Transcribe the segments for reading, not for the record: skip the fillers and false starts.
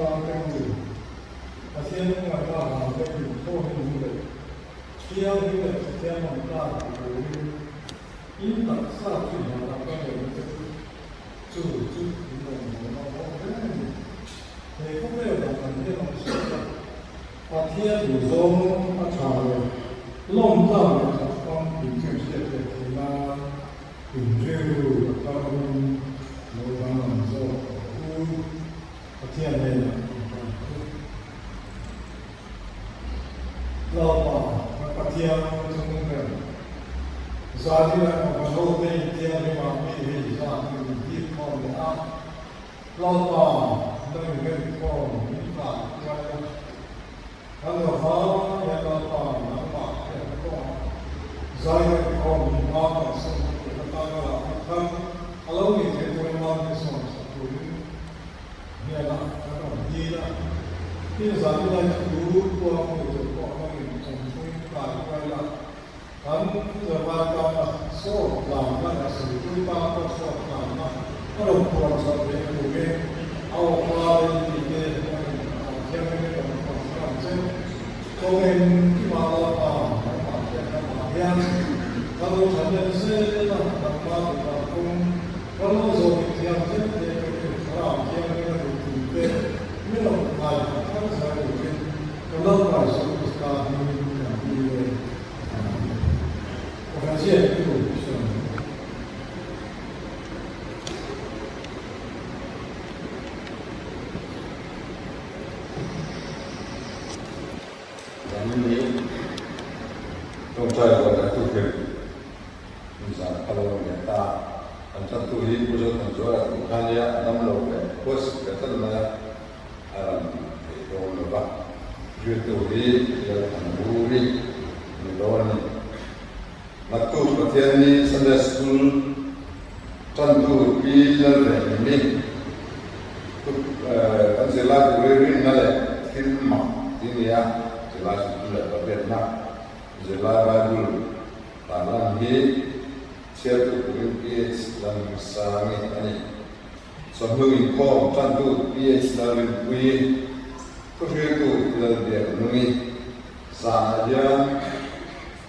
tlangte u, Pathian hmangaihna avangte inkhawmin in leh thianghlim leh Pathian awmtlak ti turin in taksa chu hnathawk ka neihna te chu chu chu in rawngbawlna awm reng a ni. He khawvel dang an hian awm sual a, Pathian duhzawng a tha leh lawmtlak leh that famkim chu hriat leh theih nan in rilru a tharin lo danglam zawk tawh u. Pathian hnenah in tan chu. Lalpa, ka Pathian chung ber, zani leh Mawhman hote inthianghlimah mi hei zat min hip khawm leh a. Lalpa, nang i remkhawm min tlan kuai a. Kan lova hian Lalpa, nangmah hian kawngah zai remkhawm min hma kan sawm a tih atana lah hi thar a lo nih theih turin mal min sawm sak turin hnenah kan rawn dil a. Tin, zan i lai chu kuang hmu tur pawh nangin awmpui kai kuai la. Kan zirlai tana sawt tlanna leh sawitu tan pawh sawt tlanna a rawn puan chhuah theih turin a aw pa leh i tite hmangin a awm thianghlim in rawn puan chhuah ang che. Kawngin Kima Lalpa nangmah hriat lamah hian ka lo than zel a, nangmah duhdan kawng ka lo zawh dik thiam zel te ka rin thlarau thianghlim a duh tum te min rawn ngaihtuah thar zel turin Ka Lalpa Isua Krista hmingin kan dil e. Amen. Pakhat ziaktu chuan. Zanin hi tawngtai rual kan thuhrilh nizan kha lo ni leh ta. Kan thattu hi Pu Zothanzuala tih kha nia a dam lo leh huaisik leh tlat mai a. A rawn tih theih dawn lo va, riltu hi Lalthanburi ni dawn a ni. Naktuk Pathianni Sunday School tantu Pi Lalvenhimi tuk kan zirlai tur hi rinna leh thil mak ti nia zirlai sikul leh pariatna zirlai Bible tarlan hi chhiartu turin PH Lalhmisangi a ni. Chawhnu inkhawm tantu PH Lalrinpuii, thuhriltu Lalbiaknungi zanah hian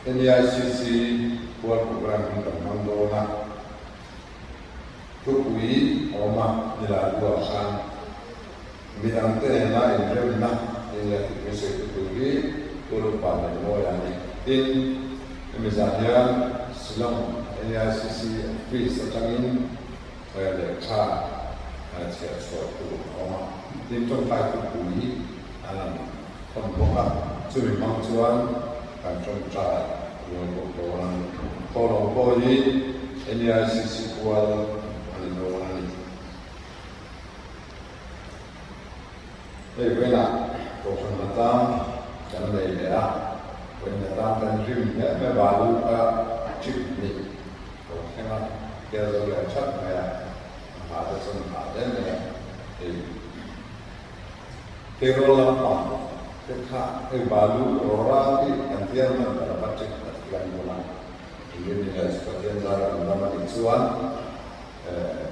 NEICC pual programme hi kan hmang dawn a, thupui a awm a, nilai buah khan midangte nena inremna eng leh thupui sawitu tur hi Pu Lupa Lianmawia a ni. Tin, hemi zan hian Shillong NEICC office atangin Khawi leh tha chhiar chhuah tur a awm a, tin tawngtai thupui an rawn thawn bawk a, chumi hmang chuan kan tawngtai rual bawk dawn a ni. Thawhlawm pawh hi NEICC kual a ni dawn a ni. Hei vawiinah Kohhran hnatlang kan nei leh a, vawiin hnatlang kan rim hle mai balu kha trip hnih Lo thleng a, tel zo leh that mai a, a hah te chuan a hah hle mai a, hei payroll lampang te kha hei balu rawra hi kan tial hman ta lova check a ti lan dawn a, engin ni leh chu Pathian zar a dam a nih chuan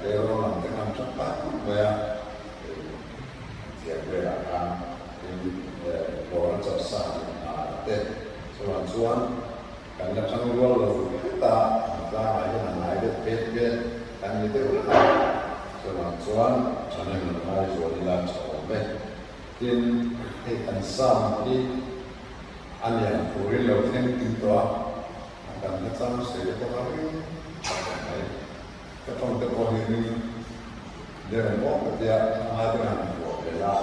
payroll lam te khan that tak mai a, hei thiam velah khan tin dawr a chawlhsa leh hna te chuan chuan Kan la tang rual lo hret a, an tlangah hian a ngai deuh pet pet kan ni deuh reng a, chuvang chuan thahnem lo ngai zual ila tha awm e. Tin, hei kan sound hi a lian turin lo thleng kim tawh a, a kan la chang sei te pawh a ring tha tawh mai. Ka tawng te pawh hi ring deuh em aw ka tia, a ngai te han vuah ve la,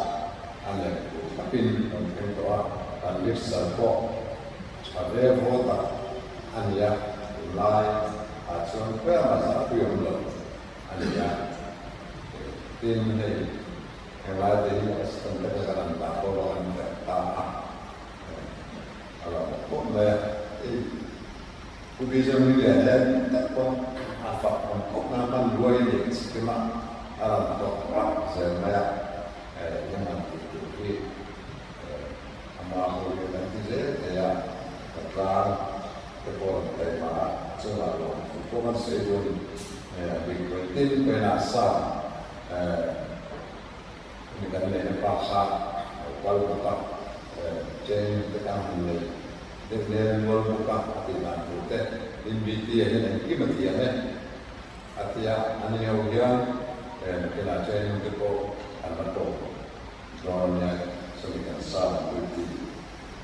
a lian tur thlapin lo thleng tawh a, kan mixer pawh Tha ve vaw tak a ni a, tunlai ah chuan khawiah zah pui awm lo a ni a. Tin, hei henglai te hi assistant te kha kan han dah pawh a kan verh ta a, a lo awm khawp mai a. Hei Pu Bijan Lian hian tak pawn a fak awm khawp mai a, hmanrua hi leh chikim a, a rawn thawk rap zel mai a, eng ang tih tur hi. Amah ho hian an ti zel thei a, ka tlang te pawh rawn taima a, a chungah lawm thu pawh kan sawi dawn a bik vawi tin pawhin a sa mi kan neihna pa kha a lo kal bawk a, training te kha han nei deuh nel nual bawk a, a tih dan tur te tin BT-a hian engkim a thiam e a ti a, ani ho hian nakinah training te pawh an la tawk dawn ania, sawmi kan sa ang duty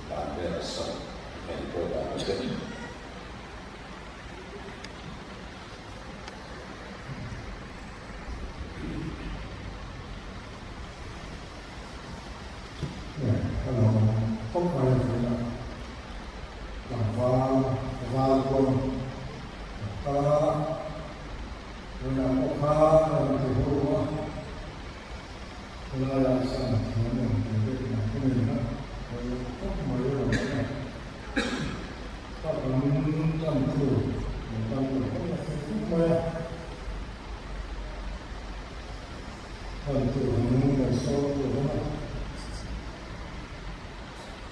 dan vel a sawi theih pawh dan te. Ka lo khawp mai a thin a, tlangval val pawn ka kal a, vawiinah pawh khan a rawn ti ho a, khawlaiah san thiam em ve vek ang ka nei a, ka lo khawp mai a rawn ti a. Ka kan tan chu lo tan lo khawp nasa khawp mai a, tan chu han kan sawm tur a,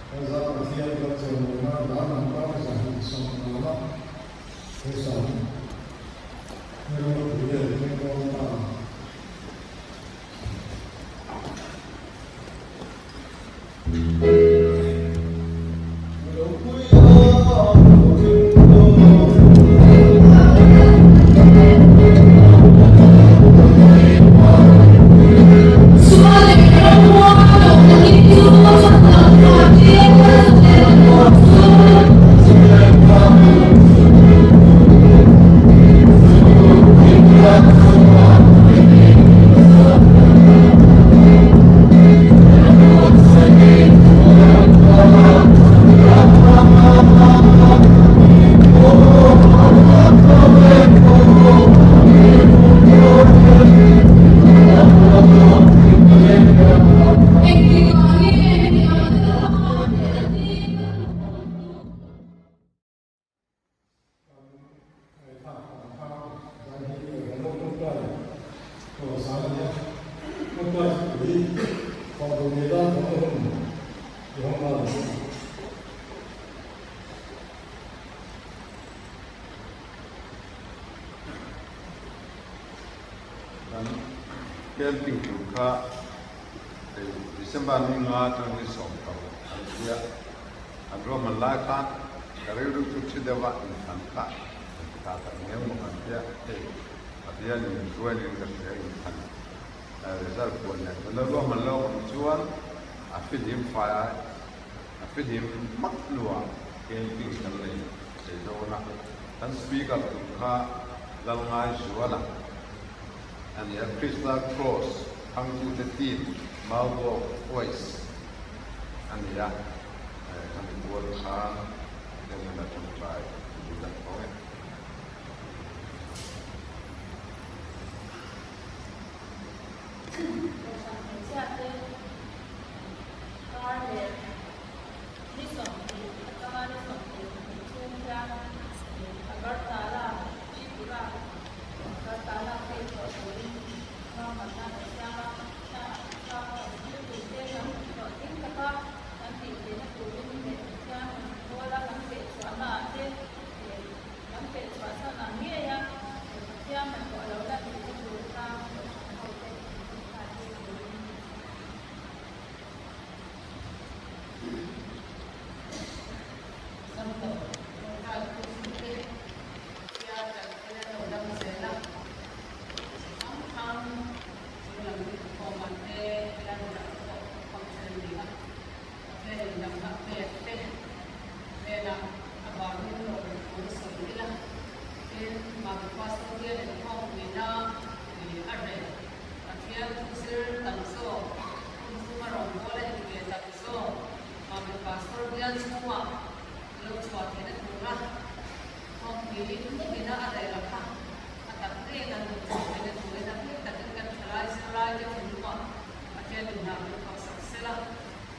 kan za Pathian kan chawimawi a, dan ang tan 220 a, he sam ni ropui leh thleng dawn ta. Kan camping tur kha December ni nga atang ni 16 an tia an ruahman lai khan ka rilru chu thi deuh a inthlan kha an ti ta tak ngiau maw kan tia hei Pathian in min hruai nen ka hria inthlan result puan nen tuna ruahman lo ang chuan a fihlim fai a a fihlim hmak hnuah camping kan nei thei dawn a kan speaker tur kha Lalngaizuala a ni a Krista Cross hmangtute team Maubawk Voice a ni a khami pual khan Pathian a tawngtai dil ang tawng e. Kohhran hmeichhiate kar leh ni 20 atanga ni 22 chhung hian Agartala, Tripura, Agartala phei tawh turin ruahmanna kan siam a, thil kan hlawhtling taka kan tih theihna turin leh Pathian kan hawla kan fehchhuahna ah te kan fehchhuah chhan ang ngei a, Pathian hnathawh lo la tihna tur kha Kohhran ho te thlai pui turin. Damlo tawngtai pui te Pathian kan thil a lo dam zel a, chi hrang hrang Chunglam inkhawmah te helai hmunah pawh function a ni a, Pathian indamna pek te velah a vangin lawmthu sawi ila, tin Mami Pastor hian inkhawmpuina a rel Pathian thu zir tam zawk, hun chhunga rawngbawla inpe tam zawk Mami Pastor bial chhungah lo chhuah theihna tura Thawmpuiin ina a rel a kha a tak ngei kan duh chhuah theihna turin a bik takin kan thalai zirlaite thinlungah Pathian in hna min thawk sak sela,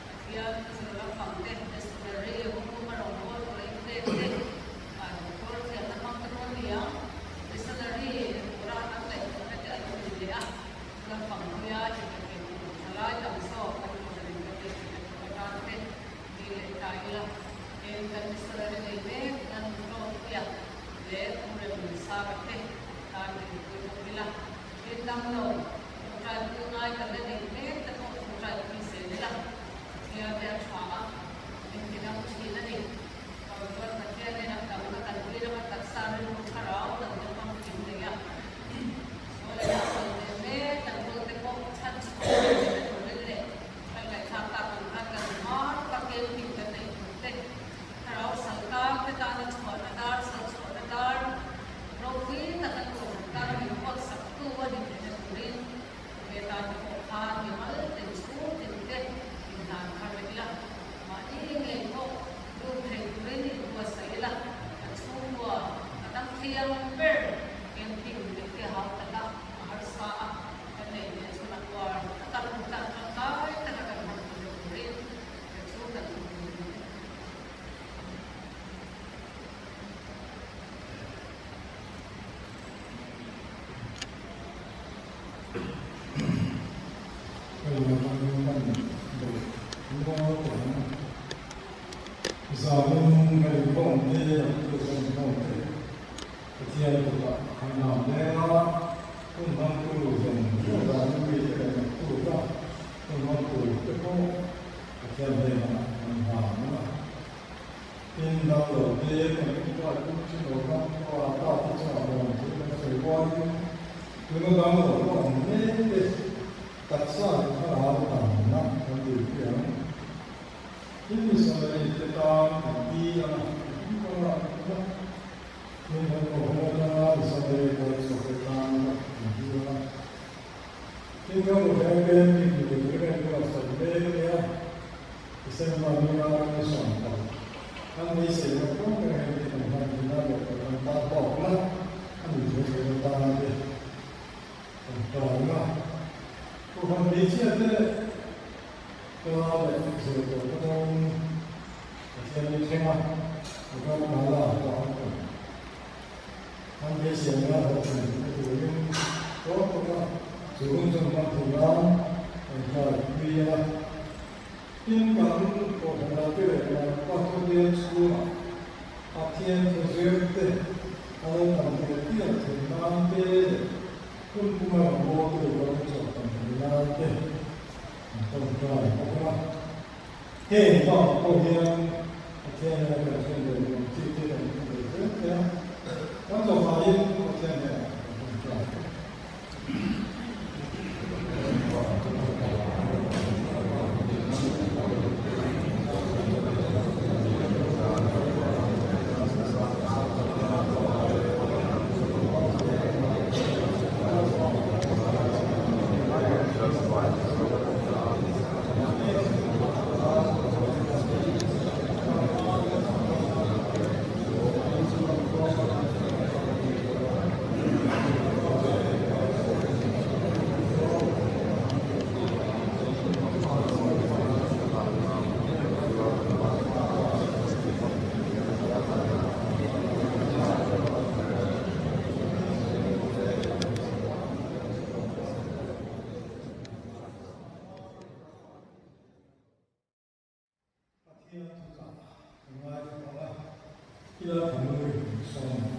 Pathian zir lampang te, missionary hukhuma rawngbâwl tura inpek te, doctor thiamna hmang te pawh a ni ang, missionary tura an ngaihtuahna te a lo ni leh a, chu lampang hawia inpe thei tur thalai tam zawk kan kohhranin kan neih theihna tur atan te ni leh ta ila, heng kan missionary nei mek nan hlawkpuia leh Puremnunsanga te tan rinpui bawk ila, thil dang lo. Tawngtaipui ngai kan la neih mek te pawh tawngtaipui zel Pathian hnenah kan hlan a. Tin, damlo te kan ṭawngṭai pui ṭhin lo va, pa pa te chungah lawm thu kan sawi rualin tuna damlo la awm mek te taksa leh thlarau damna kan dilpui ang. Tin, missionary te tan kan ti a, kan kawngah kan awm a. Tin, kan kohhran atanga missionary kal chhuak te tan pawh kan ti a. Tin, kan kohhran peng bik ni tur in kan sawi mek a nia. December ni a kan sawn tawh. Kan beisei loh pawh kan hei te kan hman thin a leh kan tan tawk la a ni thu thei lo tan te kan tlawm a. Kohhran hmeichhia te leh ka leh zir tawh ka dawng Pathian ni thleng a program mala pawh an awm. Kan beisei anga hlawhtling theihna turin tawk tawka chu hun chu an hman theih nan kan tlai pui a. Tin, kan kohhran te leh Lalpa khawvel chhungah Pathian thu zir te a lo tam tial tial theih nan te leh hun puma rawngbawltu lo kal chhuah tam theih nan te an tawngtai bawk a. Heng bakah pawh hian Pathian hian kan then ve lo ang tih te kan hmu ve zel thei a, kan zawhaiin Pathian hnenah kan tawngtai bawk. Pathian thuchah kan ngaithla tawh a, ila thinlung in sawm ang.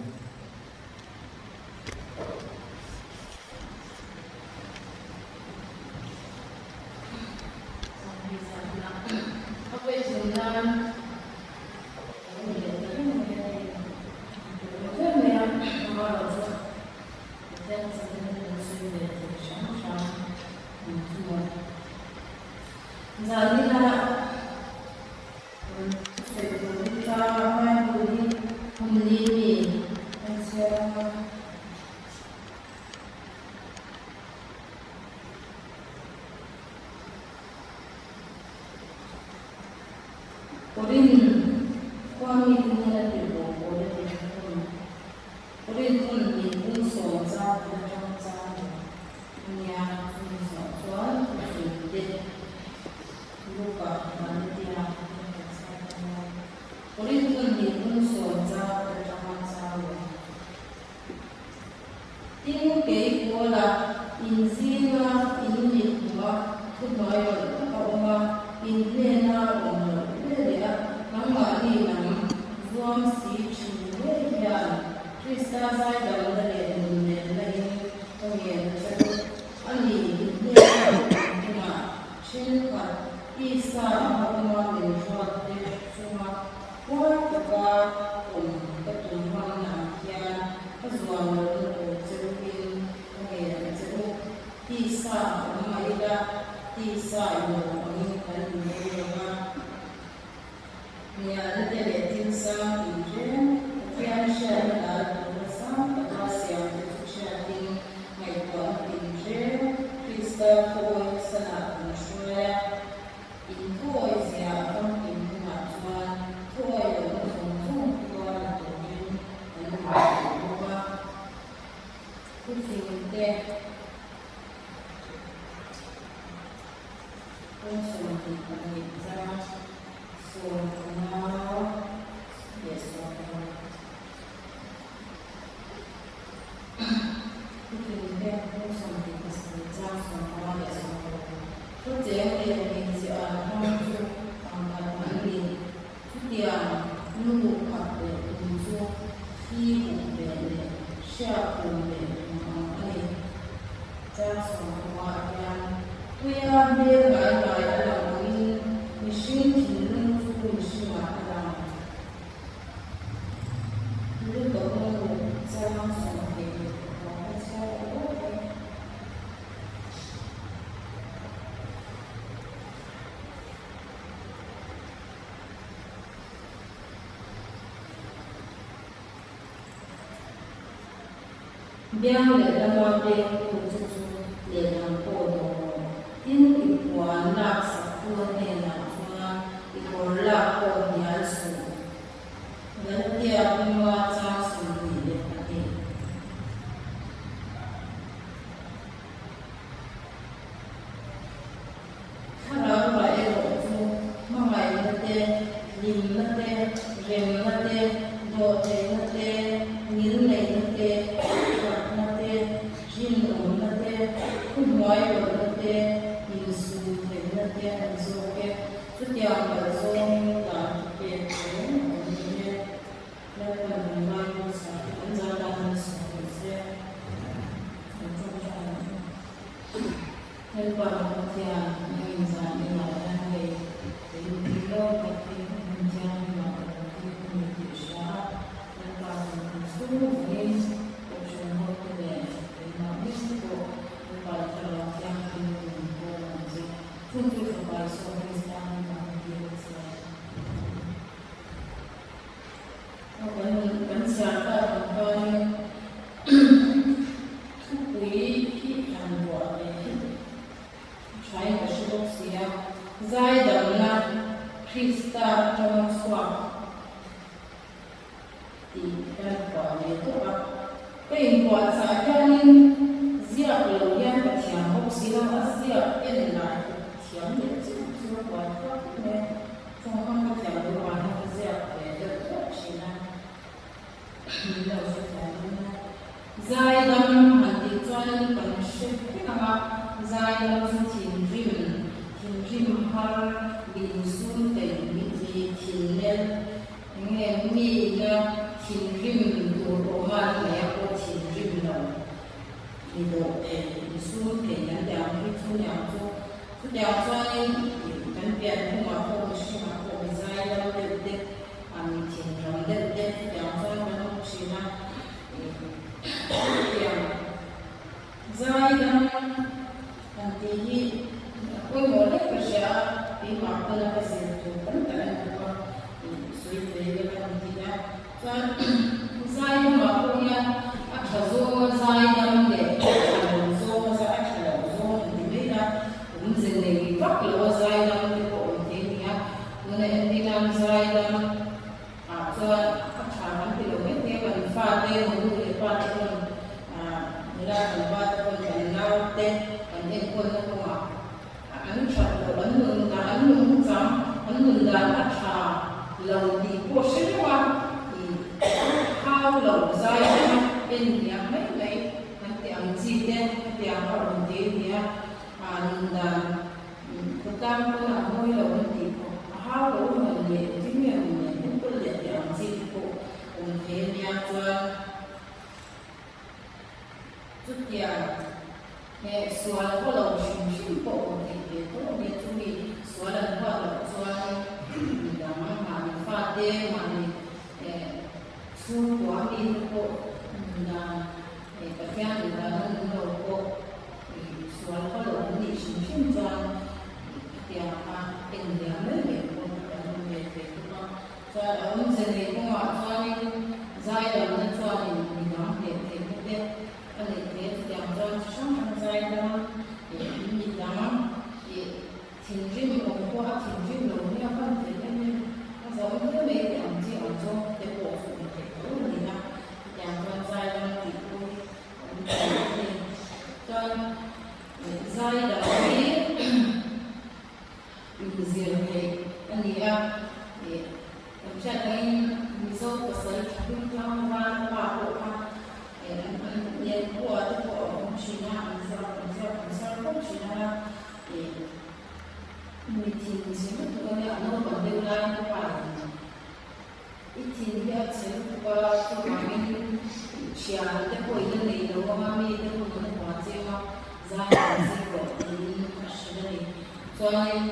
Zanina sawi tur hi cha Bible hi hun li mi kan chhiar ang a. Korin khua mite hnena tirhkoh pawl a tirh hun, Korin hun min bung sawm chang khat atang chang lo nia chumi zawh chuan thuthlung te Luka Malitia an kan chhiar dawn a. Korin hun min bung sawm chang khat atanga chang lo. Tin, kei Paula, in zinga in mit hmuh a, thuhnuai rawlh tak a awm a, in hnena awm loh ve leh a, nangmahni lam zuam si thin ngei hian Krista zaidamna leh nunnemna in ka ngen a che u. A ni, in hnena awm hunah thenkhat tisa anga awma min ruat te chunga Huai taka awm ka tum hmanna ah hian ka zuam lohna tur che uin ka ngen a che u. Tisa a awm mah ila, tisa in lo angin kan inei lo va. Hnialna te leh thil sang tinreng, Pathian hriatna dal tura sang taka siamte chu hriatin ngaihtuahna tinreng Krista thuawi sanah kan hruai a. Inthuawi zia a famkim hunah chuan thuawi lohna zawng zawng tuar la turin kan inpeih bawk a. Thufingte kawng 22 chang 15 leh 16. Thufingte kawng 27 chang 15 leh 16. Thucheng leh hmeichhe an hmang chu pangkhat an ni. Chutiang nu khap leh tum chu thli buk leh leh hriak kum leh tum ang a ni. Chang 15 ah hian tuia hmel ngai ngai a lang angin mihring. Biang lehlama pengtu che chu lehlam pawh dawh rawh. Tin, i puan laksaktu a hnenah chuan i kawr lak pawh hnial suh. Galatia hmanga chang 22. Thlarau rah erawh chu hmangaihna te, hlimna te, remna te, dawhtheihna te, ngilneihna te, thatna te, rinawmna te, thuhnuairawlhna te, insumtheihna te a ni zawk e. Chutiang kalh zawngin dan thu pek reng a awm ni e. Lalpan min ngai hmasa hi kan zar tan a nasa hle se. Kan ṭawngṭai ang u. Lalpa kan Pathian, nangin zan inah hian hei kei nupui lo tak hi hmun thianghlimah ka lo kil a ni tih i hria a. Lalpa kan kum chhung vangin Kohhran hote leh keimah meuh te pawh Lalpa i Thlarau Thianghlim min kawl ang che. Chu chu Fapa Isua Krista hmingah ka dil a che. Aw kan kan chhiar tak ang khanin thupui hi han buah ve hi thain ka hre bawk si a, Zaidamna Krista atanga chhuak tih kan buah ve tawh a. Ka inbuahchah hianin ziak lo hian ka thiam bawk si lo, a ziak en lah hi thiam leh chiah chu a buai thlak khawp mai a. Tawngkam ka thiam loh vang hian ka ziak ve deuh deuh thin a, min lo hre thiam dawn a. Zaidam han tih chuan kan hre vek ang a, zaidam chu thinrim, thinrim har, mi insum thei, mi thinlel, eng nge mi ina thinrim tur awm a ni mai a pawh thinrim lo, mi dawh thei, insum thei kan tih ang hi chu niang chu. Chutiang chuanin kan pian phungah pawh mihringah pawh mi zai dam deuh te, mi thinram deuh te chutiang chuan kan awm thin a. Chutiang zai dam han tih hi a pawimawh hle ka hria a, keimah pawn a ka zir tur tam tak a ni bawk a, sawi ve ila ka han ti a. Chuan zai lamah pawh hian a tha zawnga zai dam leh a tha lo zawnga zai, a tha lo zawng han ti mai ila, awmze nei vak lo a zai dam te pawh awm thei a ni a. Tuna entir nan zai dam ah chuan a tha kan ti lo mai thei a, kan fate, nu leh pa te pawn nula tlangval te pawn kan nau te kan enkawlna kawngah An that loh, an nun dan, an nung chang, an nun dan a tha lo tih pawh hre reuh a, ih hau lo zai deuh a, en hniam mai mai kan tih ang chi te hetiang a awm thei a nia, ah nun dan khawtlang pawn a mawi lo an tih pawh a hau lo mawn leh engtin nge awm leh enkawl leh tih ang chi te pawh awm thei a nia chuan chutiang. He sual haw lo hrim hrim pawh awm theih ve tho a nia, chumi sual an huat loh chuan midang mahni fate, mahni chhungkua mite pawh nundan Pathian duhdan a nung lo pawh sual haw lo an nih hrim hrim chuan khatiang kha en liam mai mai pawh kan awm ve thei bawk a. Chuan a awmze nei kawngah chuanin zaidamna chuanin midang hneh theihna te A neih ve chutiang chuan chi hrang hrang zai dam leh mi dang ih thinrim awm pawh a thinrim lo nia kan fel em em a zo hle mai tih ang chi ang zawng te pawh chu awm theih tho a ni a, chutiang chuan zai dam tih pawh hi a awm thei a ni. Chuan zai dam hi inzir theih a ni a, ih kan hriat angin Mizo pasal tha hlim tlangval pa pawh kha An liankhua te pawh a awm thin a, an ziak an ziak an chhiar fo thin a, ih mi thin chhe lutuk a nia, a naupang deuh laiin ka pa in i thin hi a chhe lutuk a, chuvangin thian te pawh in a nei lo ang a, mi te pawn an hua cheng a, zai an zir rawh tiin a hrilh a ni. Chuanin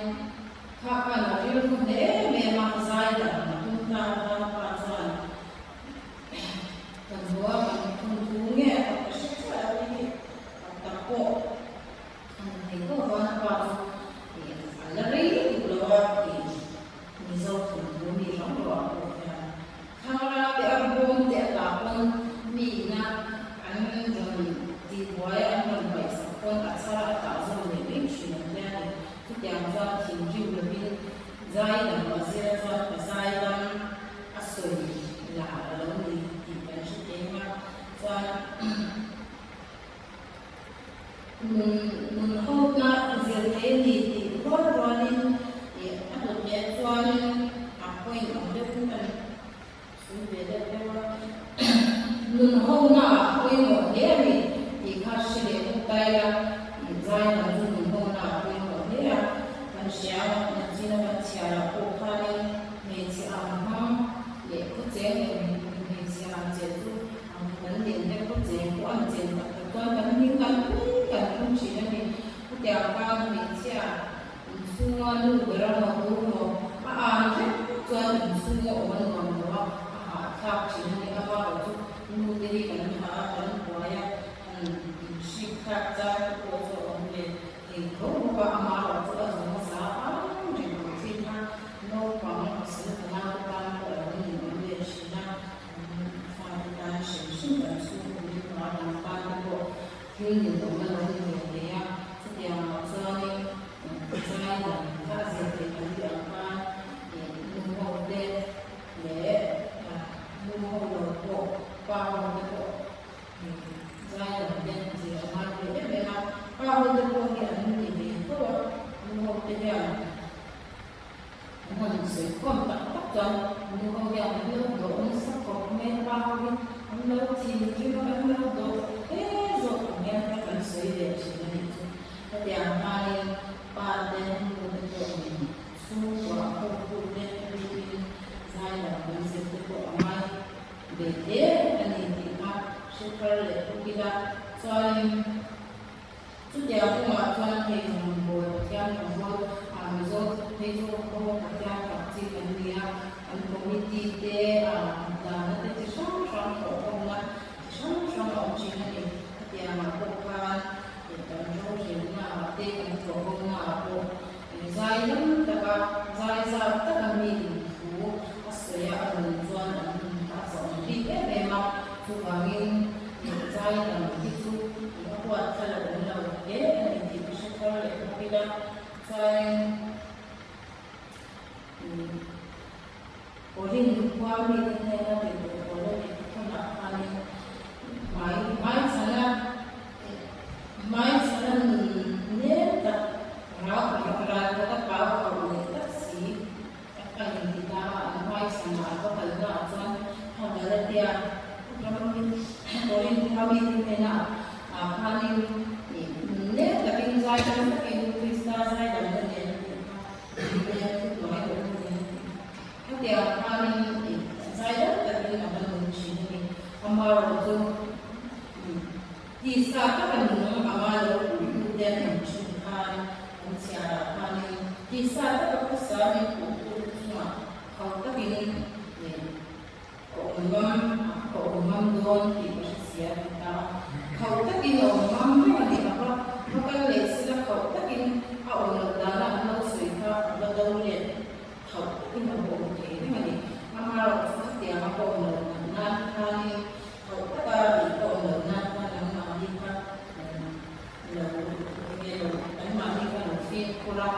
kha khan a rilru hle em em a, zai dan a tum ta a, vanpa chuan Kan hua kan thawnthu nge a tak ka hre chiah lo hi tak tak pawh an thei tawh chuan a pa chu ih a la rei lutuk lo a ih Mizo thawnthu mi hrang lo ah pawh hian thlangra te a bawm te a tah pawn mi ina an rawn. ning kan pui kan tum thin a ni. Chutiang khan hmeichhia inchhunga nu ber a maw tu maw a an vek chuan inchhunga awm a nuam lo a, a hahthlak thin a ni. Amaherawh chu nu te hi kan hah a, kan buai a, han inhrik thlak chang te pawh chu a awm ve thei tho bawk a, amaherawh chu a zawng hmasa ang reng ang chi kha naupang pasal fanau te tan pawh a lo ninawm ve thin a, an fate tan hrim hrim kan chhungkaw mipa dang tan te pawh thil ninawm a lo ni ve thei a, chutiangah chuanin zai dang kha a zir theih kan tih ang khan nu ho te leh nu ho lo pawh pa ho te pawh zai dang te zir a ngai ve em em a, pa ho te pawh hi an ni ve tho a, nu ho te hian An han sawi khawm tak tak chuan nu ho hian an lo dawh nasa khawp mai a, pa ho hi an lo thinrim a, an lo dawh hle zawk ang hian kha kan sawi ve thin a nih chu. Hetiang hmain pa te nu te pawh in chhungkua hotu te a bikin zai lam kan zir te pawh a ngai ve hle a ni tih kha hre thar leh bawk ila chuanin Chutiang kawngah chuan hei rawngbâwl Pathian rawngbâwl ah Mizo phei chu khaw Pathian tak chi kan ni a, an committee te ah dahna te chi hrang hrang thawhkhawmna chi hrang hrang a awm thin a ni. Khatiangah pawh khan kan rorelna ah te kan thawhkhawmna ah pawh zai lam taka zai zau taka mi inthu a sawi a, a rawn chuan an a zawm bik em em a, chuvangin zai lam hi chu a huat thla lo awm lo hle a ni tih ka hre thar leh bawk ila, chuanin Korin khua mite hnena tihtur pawl a nih hunah khanin hmai hmaichhana hmaichhana nun nem tak rau ral khat a pau khauh leh tak si a inti ta a, an hmaichhana a va kalna ah chuan kha Galatia Korin khua mite hnena ah khanin nun nem takin zaidam takin Krista zaidamna nen a tih kha Hetiang khanin zai deuh takin a va nung thin a ni. Amaherawh chu tisa taka nung anga lo puitu te an awm thin khan an chhiarah khanin tisa taka khawsa min puhtu te chungah khau takin Ka awm ngam a, ka awm ngam dawn tih ka hre sia ti ta a. Khauh takin a awm ngam reng a ni a va, va kal leh sila khauh takin a awm loh dana an lo sawi kha a va do let khauh takin a va awm thei reng a ni. Amaherawh chu khatiang a ka awm loh nat nan khanin khauh taka ih ka awm loh nan khan anmahni kha lo enge lo anmahni kha lo fimkhur a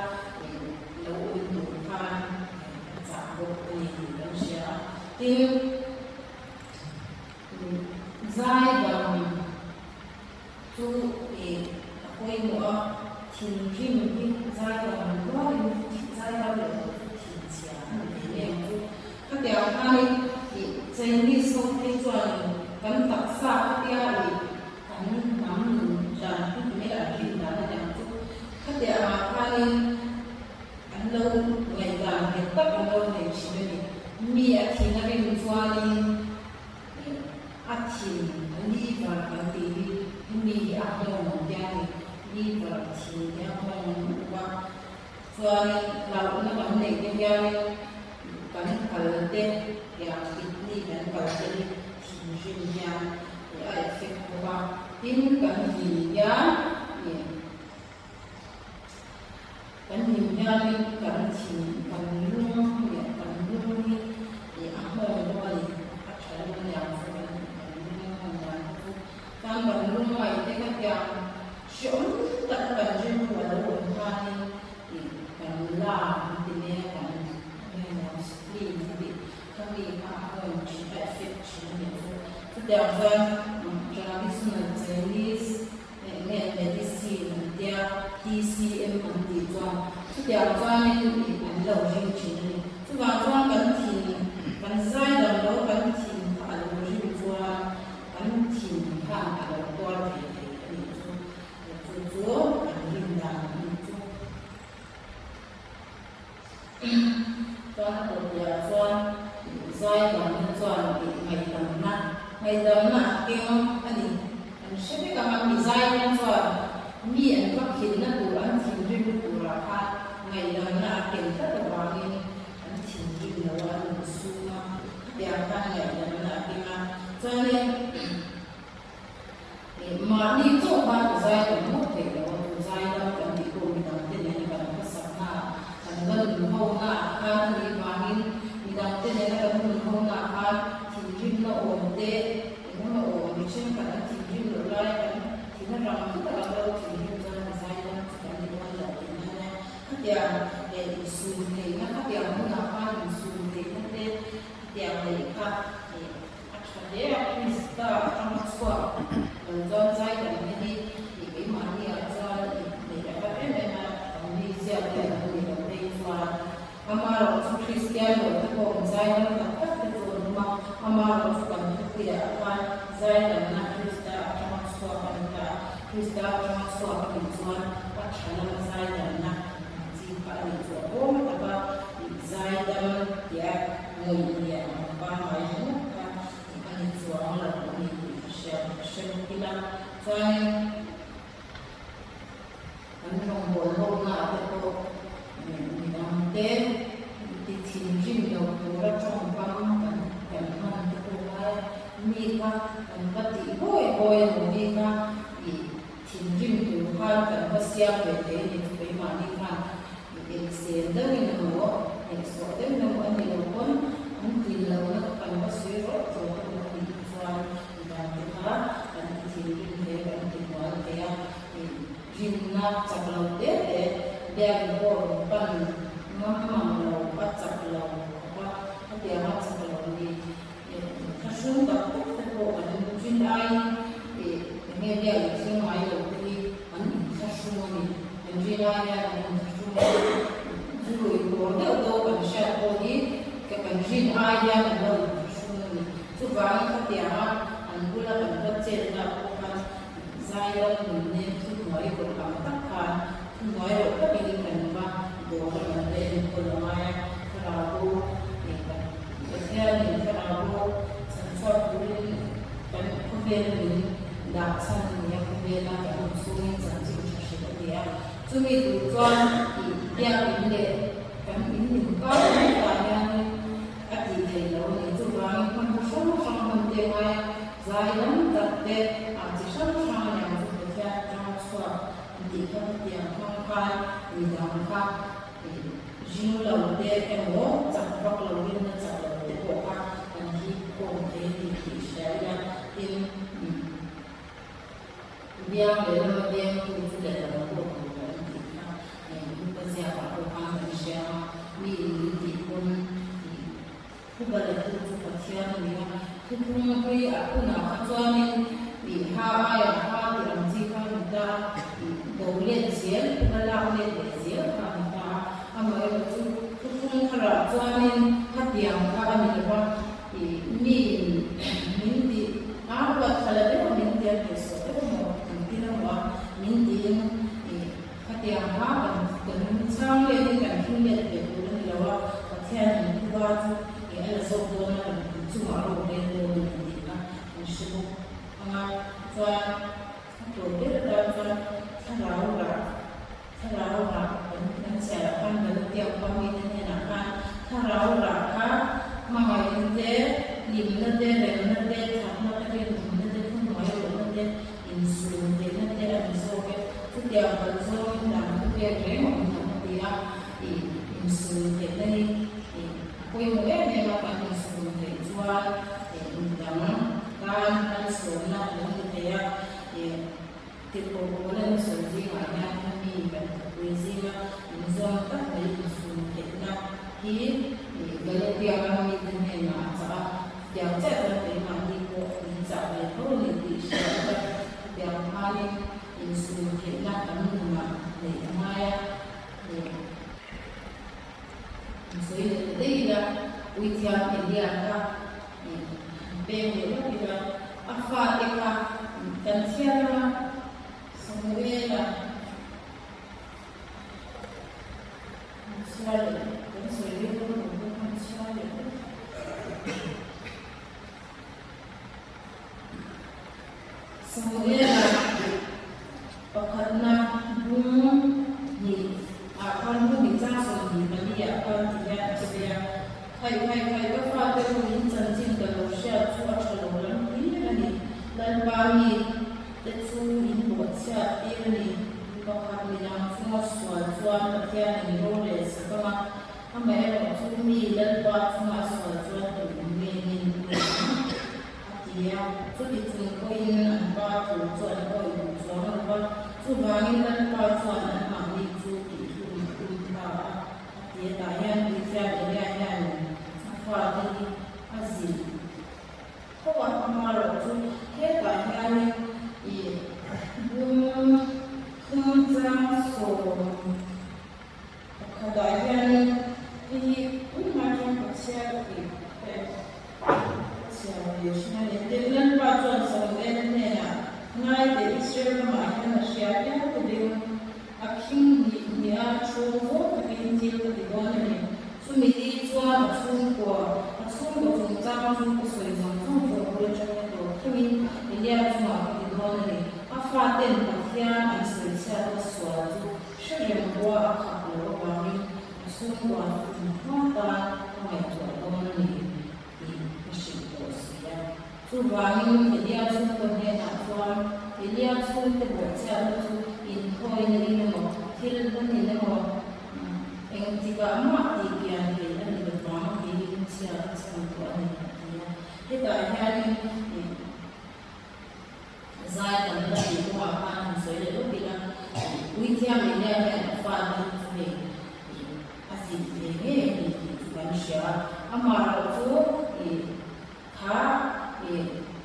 lo awm tur khan a chah bawk a ni tih kan hria a. Tin, zai dam chu ih a pawimawh a, thinrim hi zai dam rualin zai dam leh pawh chu thinchhia a ni thei ngei ang chu. Khatiang khanin ih Chinese ho phei chuanin kan taksa khatia ih An hnam nun dan hi ti mai an rin dan a niang chu. Khatiang ah khanin an lo ngaihdan nghet tak an lo nei thin a ni. Mi a thin a rim chuanin a thin a liver kan tih hi hemi hi a nghawng tia ni. Liver thin hi a nghawng lutuk a. Chuanin hlauhna kan neih te hianin kan kal te tiang kidney kan kal te hi thinrim hian ih a effect bawk a, tin kan hlim hian ih kan hlim hianin kan thin kan lung leh kan lung hi ih a nghawng bawk a ni, a tha lo aniang chu kan kan lung a nghawng dan te chu chuan kan lung ngaih te kha tiang Hreawm tak a kan rilru a lo awm khanin ih kan la an ti mai a, kan enge spleen an tih kha mi kha a nghawng thin a effect thin a nih chu. Chutiang chuan traditional Chinese nge medicine an tia TCM an tih chuan chutiang chuanin ih an lo ring thin a ni. Chuvang chuan kan thin kan zai dam lo kan thin kha a lo rim chuan Kan thin khan a lo tuar thei thei a nih chu, chu chu an rin dan a nih chu. Chuan a tawpiah chuan zai damna chuan tih ngaihdamna, ngaihdamna a keng a ni. Kan hre vek ang a, mi zaidam chuan mi an va khinna tur an thinrim turah khan ngaihdamna a ken tlat avangin an thinrim lo a, an insum a, khatiang khan ngaihdamna a keng a. Chuanin mahni chauh khan u zaidam ngawt theih lo a, u zaidam kan tih pawh midangte nena kan hmasakna ah, kan va nunhona ah khan a nih vangin midangte nena kan nunhona ah khan thinrimna awm te, Engemaw awm mi thenkhat an thinrim loh laia kan thina rang thut a kan lo thinrim chuan a zaidam chu kan ni dawn lo tih nan a khatiang leh insum theihna khatiang hunah khan insum theihna te khatiang neih kha ih a tha hle a Krista atanga chhuak lo chuan zaidamna hi ih keimahni ah chuan ih neih a har em em a kan mizia te a lo ni lo phei chuan Amaherawh chu Kristian lo te pawh in zaidam tak tak te chu an awm a, amaherawh chu kan thupuiah khan zaidamna Krista atanga chhuak a ni ta a, Krista atanga chhuak a nih chuan a tha lama zaidamna ang chi kha a nih chu a bawm taka zaidam tia ngawih leh ang pangngai ringawt kha a ni chuang lo a ni tih ka hria ka hre bawk ila chuanin Kan rawngbâwl hlawknaah te pawh midangte ti thinrim lo tura tawngkam kan kan hman te pawh ngai a, mi kha kan va tih bawi bawi emaw mi kha ih thinrim tur khan kan va siam ve thei a ni chu keimahni khan ih elhsên deuhin emaw hnehsawh deuhin emaw a nih loh pawn an tlin lohna kha kan va sawi rawt rawt emaw a nih chuan midangte kha kan ti thinrim thei a kan ti hnual thei a. Rinna chak lo te te biakin pawh rawn pan ngam mang lo a chak lo khawp a, khatianga chak lo ni thlahrung tak tak te pawh kan rin aiin eng nge biakin thleng ngai lo te hi an inthlahrung a ni. Kan rin ai hian an inthlahrung a, zu lui kawr deuh deuh kan hriat pawh hi kan rin ai hian an lo inthlahrung a ni. Chuvangin khatianga an bula kan va chetna pawh khan Zairam nunnem thuhnuai rawh ang tak khan thuhnuai rawh takin kan va dawr a kan va enkawl a ngai a, thlarau bo eng kan Pathianin thlarau bo chhanchhuak turin kan khawvela min dah chhan a ni a, khawvela kan awm chhungin chanchin tha hrilh a ni a, chumi tur chuan ih biakin leh kan in min kar mek ah hianin a tih theih loh a ni. Chuvangin hmanraw hrang hrang hman te a ngai a, zai lam tak te ah chi hrang hrang a niang chu Pathian atanga chhuak an tih kha hetiang hmang khan midang kha ring lo te emaw chak vak lo rinna chak lo te pawh kha kan hip khawm thei a ni tih hria ila tin Biang leh lama biangtu chu lehlam pawh tur an tih kha Luka ziakah pawh khan kan hria a, mi in min tih pawn Thuba latu chu Pathian a ni a, thuthlung hlui a hunah kha chuanin ih ha aiah ha tih ang chi kha a ni ta a, ih do let zel, thuba lak let leh zel kha a ni ta a, amaherawh chu thuthlung tharah chuanin khatiang kha a ni lo va, Ih mi in min tih a huat thla deuh a min tia teh sawh deuh maw kan ti lo a min tiin ih khatiang kha kan kan chhang let in kan thing let ve tur a ni lo a Pathian in thuba chu ih a la zawk dawn a kan chungah a rawn rel dawn a ni tih kha kan hre bawk ang a chuan a tawp ber atan chuan thlarau rah Thlarau rah kan an chhiarah khan Galatia khua mite hnenah khan thlarau rah kha hmangaihna te, hlimna te, remna te, thatna te, rinawmna te, thuhnuai rawhna te, insum theihna te a ni zawk e. Chutiang kal zawngin dan thu pek reng a awm lo a ti a, ih insum theihna hi ih a pawimawh em em a, kan insum theih chuan ih midang tan malsawmna a lo ni thei a, ih Tirhkoh Paula sawi zingah hian a mi kan thawkpui zinga inzawm tak mai insum theihna hi Galatia ram mite hnenah a chah a, chutiang chiah chuan keimahni pawh min chah ve tho a ni tih hriat a, chutiang khanin insum theihna kan nunah neih a ngai a, in sawi leh ta daih ila, Uithiam Elia kha peng leh lawk ila, a fate kha kan chhiar anga Samuela an chhiar leh kan sawi leh dawn lo pawh khan chhiar leh vek. Samuela. khan ti hian a sawi a, Khaih khaih khaih ka fate u in chanchin ka lo hriat chu a tha lo lam hlir a ni. Lalpa mi te chu in bawhchhiat tir a ni. Mi pakhat midang chunga sual chuan Pathian in rorel sak ang a, amaherawh chu mi Lalpa chunga sual chuan tu in nge nin tum ang? A ti a, chuti chung pawhin an pa thu chu an awih duh chuang lo va, chuvangin Lalpa chuan anmahni chu tihhlum a tum ta a, a ti a. Tah hian Puithiam Elia hianin a fate hi a zilh tho a, amaherawh chu hetah hianin ih bung thum chang sawm pakhatah hianin hei hi tunhma atang Pathian tih pek a chhiar ve thin a ni. Tin, Lalpa chuan Samuel hnenah, Ngai teh, Israel ramah hian a hria piang te ding a khing hnih hnih a, chhung fawm takin thil ka ti dawn a ni. Chumi ni chuan a chhungkua, a chhungkaw chungchang chu ka sawi zawng zawng chu a bul atangin a tawp thlengin Elia chungah ka ti dawn a ni. A faten Pathian an sawi chhiatna sual chu Hre reng pawh a khap loh avangin a chhungkua chu tum hma tan ka ngaihtuah dawn a ni tih ka hrilh tawh si a. Chuvangin Elia chhungkaw hnenah chuan Elia chhungte bawhchhiatna chu inthawina in emaw, thil hlan in emaw, engtikah mah tih pian theih a ni lovang tiin chhia ka chham tawh a ni a ti a. Hetah hianin Zai kan la tih kawngah khan han sawi leh lawk ila, Puithiam Elia hian a fate hi chu hei a zilh ve ngei a ni tih chu kan hria a. Amaherawh chu kha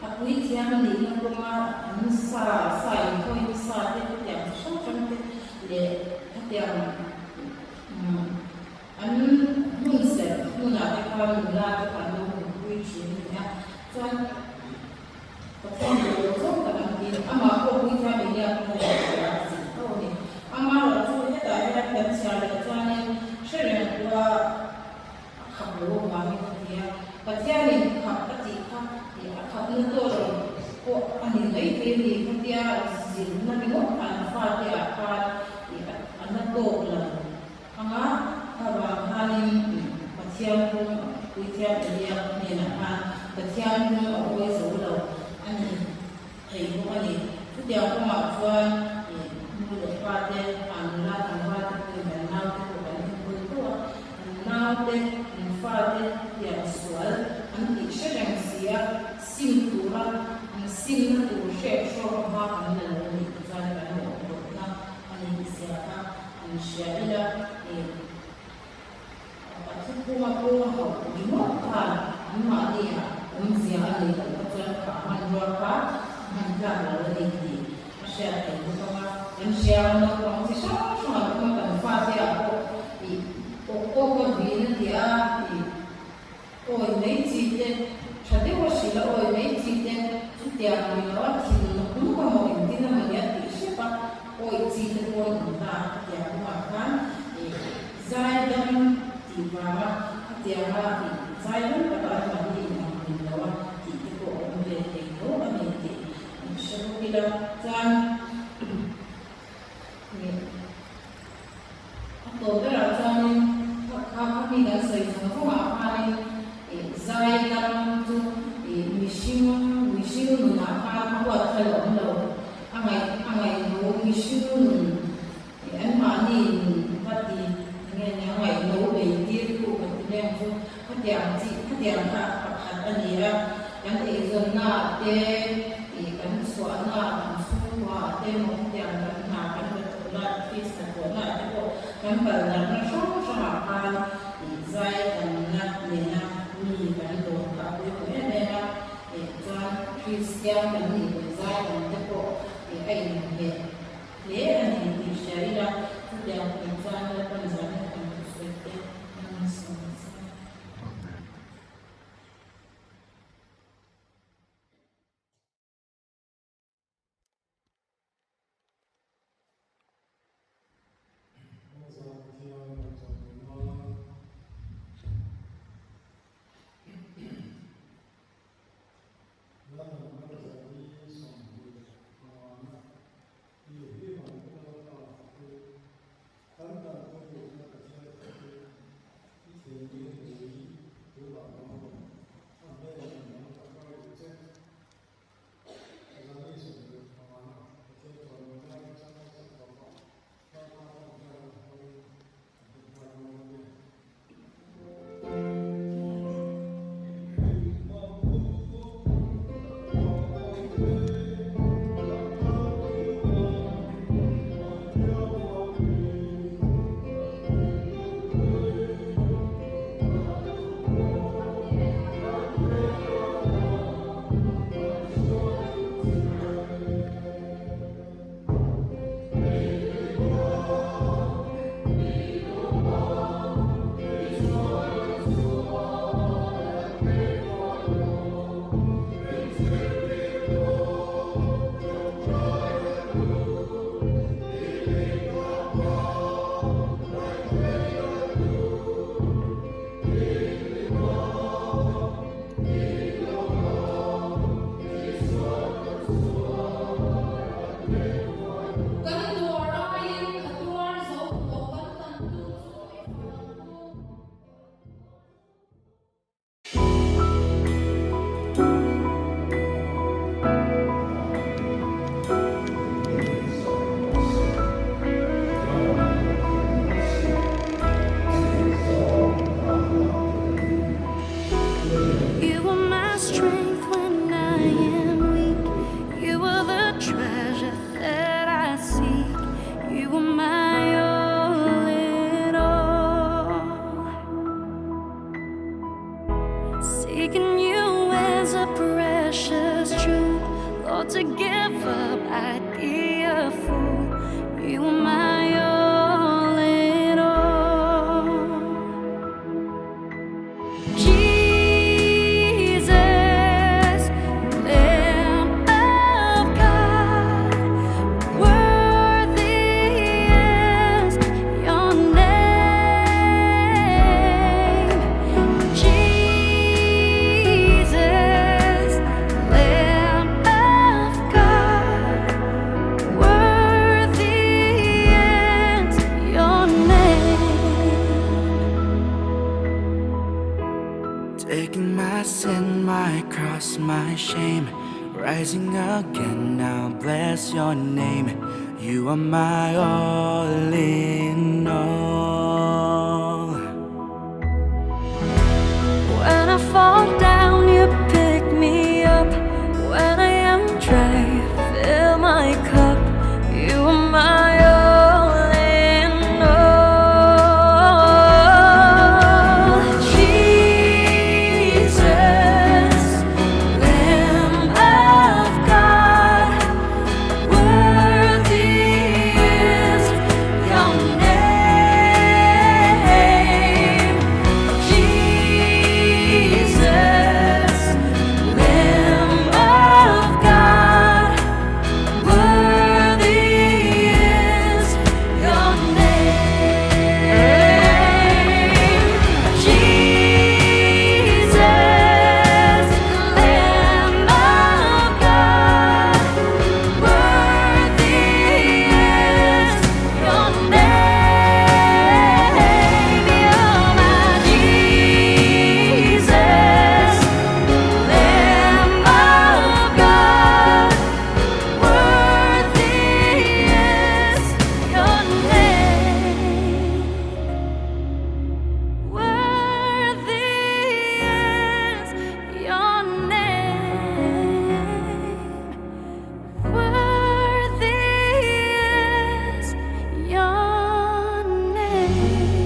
a puithiam nihna kawnga an sa, sa inkhawina sa te, khatiang chi hrang hrang te leh khatiang an hmun serh hmunah te khan nula te kha an lo hmuhpui thin a ni a. Chuan. Pathian duh lo zawng tak an ti. Amah pawh Puithiam Elia kha hei a hria a zilh tho a ni. Amaherawh chu hetah hian kan chhiar leh chuanin hre reng pawha a khap lo avangin a ti a. Pathianin khap a tih kha a khapna tawh lo pawh a ni mai thei a ni. Khatia zilhna ringawt kha an fate ah khan a na tawk lo anga khavang khanin Pathian kawng Puithiam Elia hnenah khan Pathian kawng a awi zo lo a ni thei bawk a ni. Chutiang kawngah chuan nu leh pa te, an nula tlangval te pawhin kan naute pawh kan enkawl tho a, kan naute, kan fate tiang sual an tih hre reng si a, sim tura an simna tur hrep hrawk a hma kan la lo nih te chuan kan mawhphurhna a ni zia kha an hria ila ih a thuphunga pawng hauh ringawt khan anmahni ah awmzia a nei loh kha chuan kha hmanrua kha a hman tlak lo a ni tih a hriat theih bawk ang a. Kan hria a, naupang chi hrang hrang an awm a, kan fate ah pawh ih awk awk a vin a ti a, ih awi mai chi te, tha deuh a hrilh a awi mai chi te, chutiang ni lo a thin nawk nawk a maw engtin a mawni a tih hrep a, awi chi te pawh an awm ta a, khatiang kawngah khan ih zai dam tih vanga khatianga ih zai dam takah an mahni in ang hmun lo a tih te pawh a awm ve thei tho a ni tih an hre bawk ila chuan ih A tawp berah chuanin kha kha mi kan sawi zawng zawngah khanin ih zai dam chu ih mihring mihring nunah khan a huat thal a awm lo. A ngaih a ngaihno mihring nun ih anmahni nun va ti enge nia ngaihno bei tirtu kan ti mai ang chu khatiang chi khatiang kha pakhat a ni a. Kan eizawnna te ih kan chhuahna kan chhungkua te emaw khatiang kan hna kan la thawhna office hnathawhna te pawh kan kal darhna hrang hrangah khan ih zai tamna nena mi kan dawr kha a pawimawh em em a, ih chuan Kristian kan nih leh zai tam te pawh ih a inhmeh hle a ni tih hria ila chutiang tur chuan Lalpan zanin kan thusawi te an sawi se. Zan thiam kan zawm nan. Lungpui tunah kan awm. A hmel in an tak a duh che. Zani 25 na Pathian chawimawi lai chang a chak tawp a, Lalpa tawngtaina hmangin kan tawngtai dawn a ni. Kan tuar aiin ka tuar zo tawh kan tantu chu i fak ang u. You are my strength when I am weak. You are the treasure that I seek. You are my all in all. Seeking you is a precious jewel. Lord, to give up, I'd be a fool. You are my all in all. Jesus, Lamb of God, worthy is your name. Jesus, Lamb of God, worthy is your name. Taking my sin, my cross, my shame, rising again, now bless your name. You are my all in all. When I fall down, you pick me up. When I am dry, fill my cup. You are my all in all. Jesus, Lamb of God, worthy is your name. Jesus, Lamb of God, worthy is your name. Jesus, Lamb of God, worthy is your name. You're my Jesus, Lamb of God, worthy is your name. Worthy is your name. Worthy is your name.